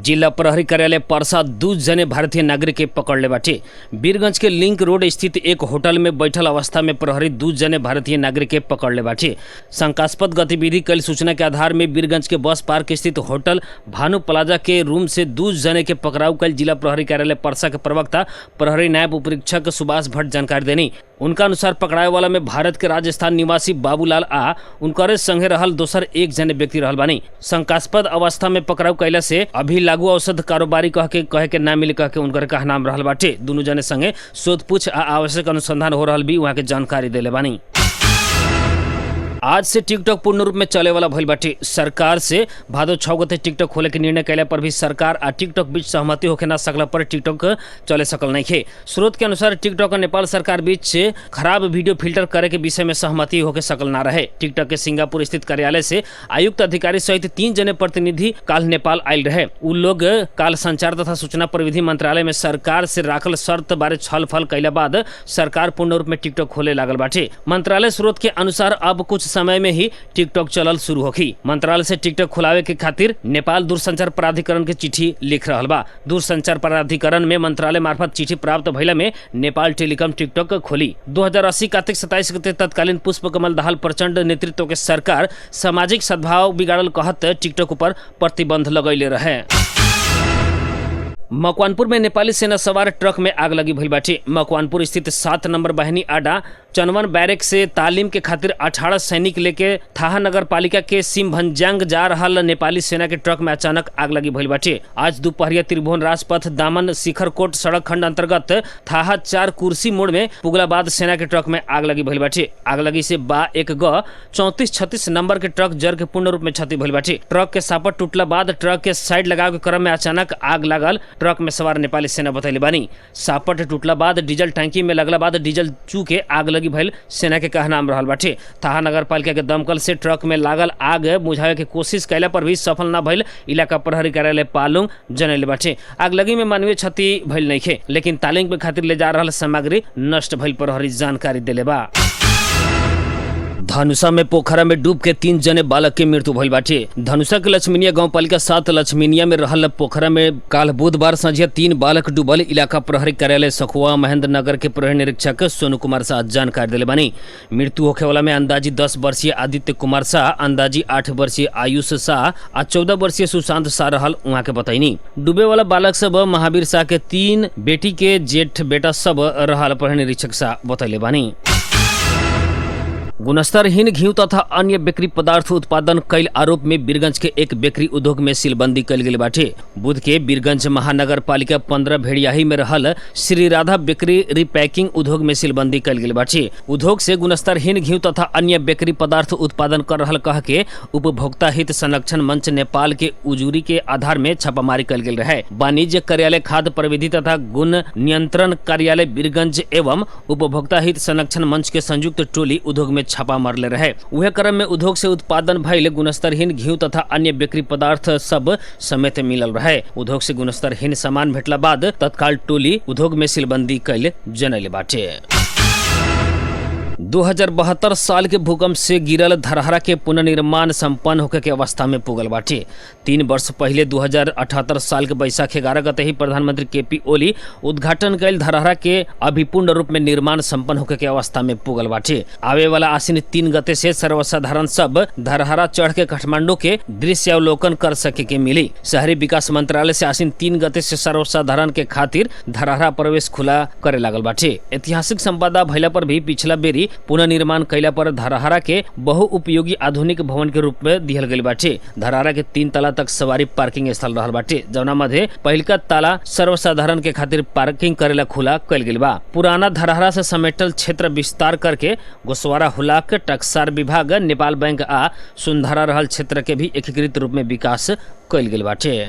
जिला प्रहरी कार्यालय परसा 2 जने भारतीय नागरिक के पकड़ले बाटे। वीरगंज के लिंक रोड स्थित एक होटल में बैठल अवस्था में प्रहरी 2 जने भारतीय नागरिक के पकड़ले बाटे। शंकास्पद गतिविधि कल सूचना के आधार में वीरगंज के बस पार्क स्थित होटल भानु प्लाजा के रूम से 2 जने के पकड़ाव कल जिला प्रहरी कार्यालय परसा के प्रवक्ता प्रहरी नायब उपरीक्षक सुभाष भट्ट जानकारी देनी। उनका अनुसार पकड़ाए वाला में भारत के राजस्थान निवासी बाबूलाल आ उनकरे संगे रहल दोसर 1 जने व्यक्ति रहल बानी। शंकास्पद अवस्था में पकड़ाव कैला से अभी लागू औषध कारोबारी कह के कहे के ना मिले कह के उनकर कहा नाम रहल बाटे। दुनू जने संगे शोधपूछ आ आवश्यक अनुसंधान हो रहल भी वहाँ के जानकारी देले बानी। आज से टिकटॉक पूर्ण रूप में चले वाला भइल बाटे। सरकार से भादो 6 गते टिकटॉक खोले के निर्णय कैला पर भी सरकार आ टिकटॉक बीच सहमति होखे ना सकला पर टिकटॉक चले सकल नहीं खे। स्रोत के अनुसार टिकटॉक और नेपाल सरकार बीच खराब वीडियो फिल्टर करे के विषय में सहमति होके सकल ना रहे। टिकटॉक के सिंगापुर स्थित कार्यालय से आयुक्त अधिकारी सहित 3 जने प्रतिनिधि काल नेपाल आयल रहे। उ लोग काल संचार तथा सूचना प्रविधि मंत्रालय में सरकार से राखल शर्त बारे छलफल कैला बाद सरकार पूर्ण रूप में टिकटॉक खोले लागल बाटे। मंत्रालय स्रोत के अनुसार अब कुछ समय में ही टिकटॉक चलल शुरू होखी। मंत्रालय से टिकटॉक खुलावे के खातिर नेपाल दूरसंचार प्राधिकरण के चिट्ठी लिख रहल बा। दूरसंचार प्राधिकरण में मंत्रालय मार्फत चिट्ठी प्राप्त भइला में नेपाल टेलीकॉम टिकटॉक खोली। 2080 कार्तिक 27 गते तत्कालीन पुष्प कमल दाहाल प्रचंड नेतृत्व के सरकार सामाजिक सद्भाव बिगाड़ल कहत टिकटॉक ऊपर प्रतिबंध लगैले रहे। मकवानपुर में नेपाली सेना सवार ट्रक में आग लगी भइल बाटे। मकवानपुर स्थित 7 नंबर बहनी आडा चनवन बैरक से तालीम के खातिर 18 सैनिक लेके थाहा नगर पालिका के सिमभंजांग जा रहल नेपाली सेना के ट्रक में अचानक आग लगी भइल बाटे। आज दोपहरिया त्रिभुवन राजपथ दामन शिखरकोट सड़क खंड अंतर्गत थाहा 4 कुर्सी मोड़ में पुगलाबाद सेना के ट्रक में आग लगी भइल बाटे। आग लगी से बा 1 ग 3436 नंबर के ट्रक जर के पूर्ण रूप में क्षति भइल बाटे। ट्रक के सापट टूटला बाद ट्रक के साइड लगावे के क्रम में अचानक आग लागल। ट्रक में सवार नेपाली सेना बतैले बानी। सापट टूटला बाद डीजल टंकी में लगला बाद डीजल चू के आग लगी भइल सेना के कहनाम रहल बाटे। थाहा नगर पालिका के दमकल से ट्रक में लागल आग बुझावे के कोशिश कैला पर भी सफल न भइल इलाका प्रहरी कार्यालय पालुंग जनैले बाटे। आगलगी में मानवीय क्षति भइल नइखे, लेकिन तालीम के खातिर ले जा रहल सामग्री नष्ट भइल प्रहरी जानकारी देले बा। धनुषा में पोखरा में डूब के 3 जने बालक के मृत्यु भइल बाटे। धनुषा के लक्ष्मीनिया गांव पालिका 7 लक्ष्मीनिया में रहल पोखरा में काल बुधवार संझिया 3 बालक डूबल इलाका प्रहरी कार्यालय सखुआ महेंद्र नगर के प्रहरी निरीक्षक सोनू कुमार शाह जानकारी दिले बानी। मृत्यु होखे वाला में अंदाजी 10 वर्षीय आदित्य कुमार शाह, अंदाजी 8 वर्षीय आयुष शाह आ 14 वर्षीय सुशांत शाह रहल वहाँ के बतैनी। डूबे वाला बालक सब महावीर शाह के 3 बेटी के जेठ बेटा सब रहल प्रहरी निरीक्षक शाह बतैले बानी। गुणस्तरहीन घी तथा अन्य बेकरी पदार्थ उत्पादन कैल आरोप में वीरगंज के एक बेकरी उद्योग में सीलबंदी कैल गेल बाटे। बुध के वीरगंज महानगर पालिका 15 भेड़ियाही में रहल श्री राधा बेकरी रिपैकिंग उद्योग में सीलबंदी कैल गेल बाटे। उद्योग से गुणस्तरहीन घी तथा अन्य बेकरी पदार्थ उत्पादन कर रहल कह के उपभोक्ता हित संरक्षण मंच नेपाल के उजूरी के आधार में छापामारी कैल गेल रहे। वाणिज्य कार्यालय खाद्य प्रविधि तथा गुण नियंत्रण कार्यालय वीरगंज एवं उपभोक्ता हित संरक्षण मंच के संयुक्त टोली उद्योग में छापा मारले रहे। उहे क्रम में उद्योग से उत्पादन भइल गुणस्तरहीन घी तथा अन्य बेकरी पदार्थ सब समेत मिलल रहे। उद्योग से गुणस्तरहीन सामान भेटला बाद तत्काल टोली उद्योग में सीलबंदी कैल जनैले बाटे। 2072 साल के भूकंप से गिरल धरहरा के पुनर्निर्माण संपन्न होके के अवस्था में पुगल बाटे। 3 वर्ष पहले 2078 साल के बैसाख 11 गते ही प्रधानमंत्री केपी ओली उद्घाटन कैल धरहरा के अभी पूर्ण रूप में निर्माण संपन्न होके के अवस्था में पुगल बाटे। आवे वाला आश्विन 3 गते से सर्वसाधारण सब धरहरा चढ़ के काठमांडू के दृश्य अवलोकन कर सके के मिली। शहरी विकास मंत्रालय से आश्विन 3 गते से सर्वसाधारण के खातिर धरहरा प्रवेश खुला करे लागल बाटे। ऐतिहासिक संपदा भइला पर भी पिछला बेरी पुनर्निर्माण कैला पर धरहरा के बहुउपयोगी आधुनिक भवन के रूप में दिहल गइल बाटे। धरहरा के 3 तला तक सवारी पार्किंग स्थल रहल बाटे, जौना मध्य पहिलका ताला सर्वसाधारण के खातिर पार्किंग करेला खुला कैल गेल बा। पुराना धरहरा से समेटल क्षेत्र विस्तार करके गोसवारा हुलाक टकसार विभाग नेपाल बैंक आ सुंधारा रहल क्षेत्र के भी एकीकृत रूप में विकास कैल गेल बाटे।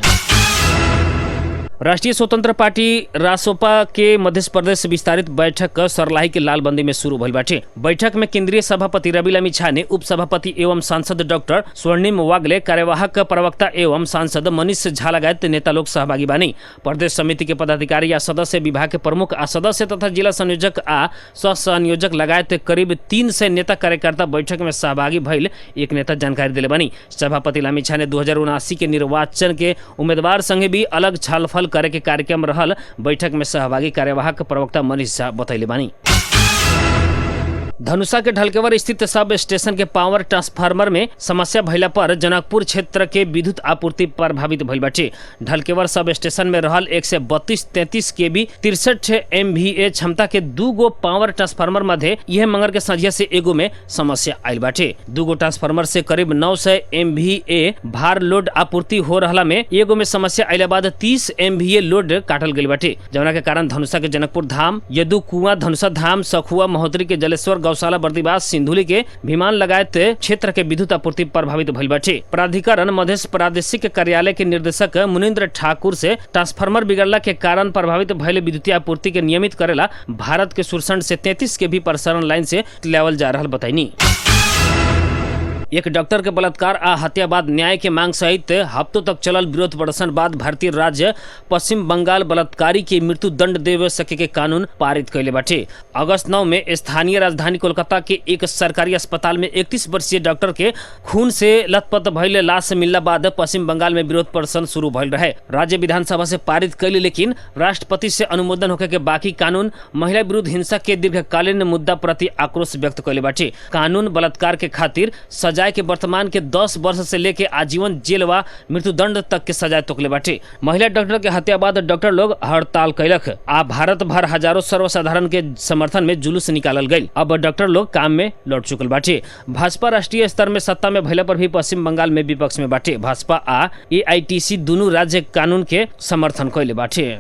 राष्ट्रीय स्वतंत्र पार्टी रासोपा के मध्य प्रदेश विस्तारित बैठक सरलाही के लालबंदी में शुरू भइल बाटे। बैठक में केंद्रीय सभापति रवि लामिछाने, उपसभापति एवं सांसद डॉक्टर स्वर्णिम वागले, कार्यवाहक प्रवक्ता एवं सांसद मनीष झा लगायत नेता लोग सहभागी बानी। प्रदेश समिति के पदाधिकारी या सदस्य, विभाग के प्रमुख आ सदस्य तथा जिला संयोजक आ सह संयोजक लगायत करीब 300 नेता कार्यकर्ता बैठक में सहभागी भइल एक नेता जानकारी दिले बानी। सभापति लामिछाने 2079 के निर्वाचन के उम्मीदवार संगे भी अलग छलफल करे के कार्यक्रम रहल बैठक में सहभागी कार्यवाहक प्रवक्ता मनीष झा बतैले बानी। धनुषा के ढलकेवर स्थित सब स्टेशन के पावर ट्रांसफार्मर में समस्या भइला पर जनकपुर क्षेत्र के विद्युत आपूर्ति प्रभावित भइल बाटे। ढलकेवर सब स्टेशन में रहल 132-33 केवी 63 एमवीए क्षमता के 2 गो पावर ट्रांसफार्मर मध्य यह मंगर के संझिया से एगो में समस्या आयल बाटे। 2 गो ट्रांसफार्मर से करीब 900 एमवीए भार लोड आपूर्ति हो रहला में एगो में समस्या अयला बाद 30 एमवीए लोड काटल गेल बाटे, जौना के कारण धनुषा के जनकपुर धाम, यदु कुआं, धनुषा धाम, सखुआ, महोत्तरी के जलेश्वर गौशाला, बर्दिवास, सिंधुली के विमान लगायत क्षेत्र के विद्युत आपूर्ति प्रभावित भइल बाटे। प्राधिकरण मध्य प्रादेशिक कार्यालय के निर्देशक मुनिंद्र ठाकुर से ट्रांसफार्मर बिगड़ला के कारण प्रभावित भइल विद्युतीय आपूर्ति के नियमित करेला भारत के सुरसंड से 33 के भी प्रसारण लाइन से लेवल जा रहल बताइनी। एक डॉक्टर के बलात्कार आ हत्या बाद न्याय के मांग सहित हफ्तों तक चलल विरोध प्रदर्शन बाद भारतीय राज्य पश्चिम बंगाल बलात्कारी के मृत्यु दंड देवे सके के कानून पारित कैले बाटे। अगस्त 9 में स्थानीय राजधानी कोलकाता के एक सरकारी अस्पताल में 31 वर्षीय डॉक्टर के खून से लथपथ भइल लाश मिलला बाद पश्चिम बंगाल में विरोध प्रदर्शन शुरू भइल रहे। राज्य विधानसभा से पारित कैले लेकिन राष्ट्रपति से अनुमोदन होखे के बाकी कानून महिला विरुद्ध हिंसा के दीर्घकालीन मुद्दा प्रति आक्रोश व्यक्त कैले बाटे। कानून बलात्कार के खातिर सजाए के वर्तमान के 10 वर्ष से लेके आजीवन जेल व मृत्युदंड तक के सजाए तोकले बाटे। महिला डॉक्टर के हत्या बाद डॉक्टर लोग हड़ताल कैलक आ भारत भर हजारों सर्वसाधारण के समर्थन में जुलूस निकालल गईल। अब डॉक्टर लोग काम में लौट चुकल बाटे। भाजपा राष्ट्रीय स्तर में सत्ता में भइला पर भी पश्चिम बंगाल में विपक्ष में बाटे। भाजपा आ एआईटीसी दुनू राज्य कानून के समर्थन कैले बाटे।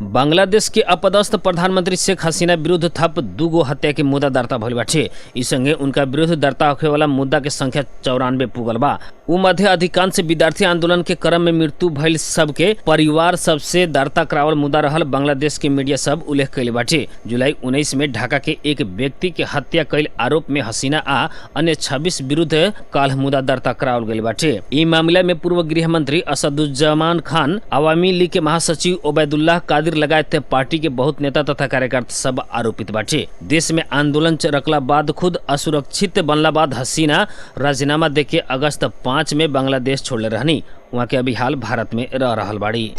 बांग्लादेश के अपदस्थ प्रधानमंत्री शेख हसीना विरुद्ध थप 2 गो हत्या के मुद्दा दर्ता भइल बाटे। ई संगे उनका विरुद्ध दर्ता होखे वाला मुद्दा के संख्या 94 पुगल बा। उ मध्य अधिकांश विद्यार्थी आंदोलन के क्रम में मृत्यु भइल सबके परिवार सबसे दर्ता करावल मुद्दा रहल बांग्लादेश के मीडिया सब उल्लेख कैले बाटे। जुलाई 19 में ढाका के एक व्यक्ति के हत्या कैल आरोप में हसीना आ अन्य 26 विरुद्ध काल मुद्दा दर्ता करावल गेल बाटे। ई मामला में पूर्व गृह मंत्री असदुज्जमान खान, अवामी लीग के महासचिव ओबैदुल्लाह कादिर लगायत पार्टी के बहुत नेता तथा कार्यकर्ता सब आरोपित बाटे। देश में आंदोलन रखला बाद खुद असुरक्षित बनला बाद हसीना राजीनामा देके अगस्त 5 में बांग्लादेश छोड़ले रहनी। वहाँ के अभी हाल भारत में रह रहल बाड़ी।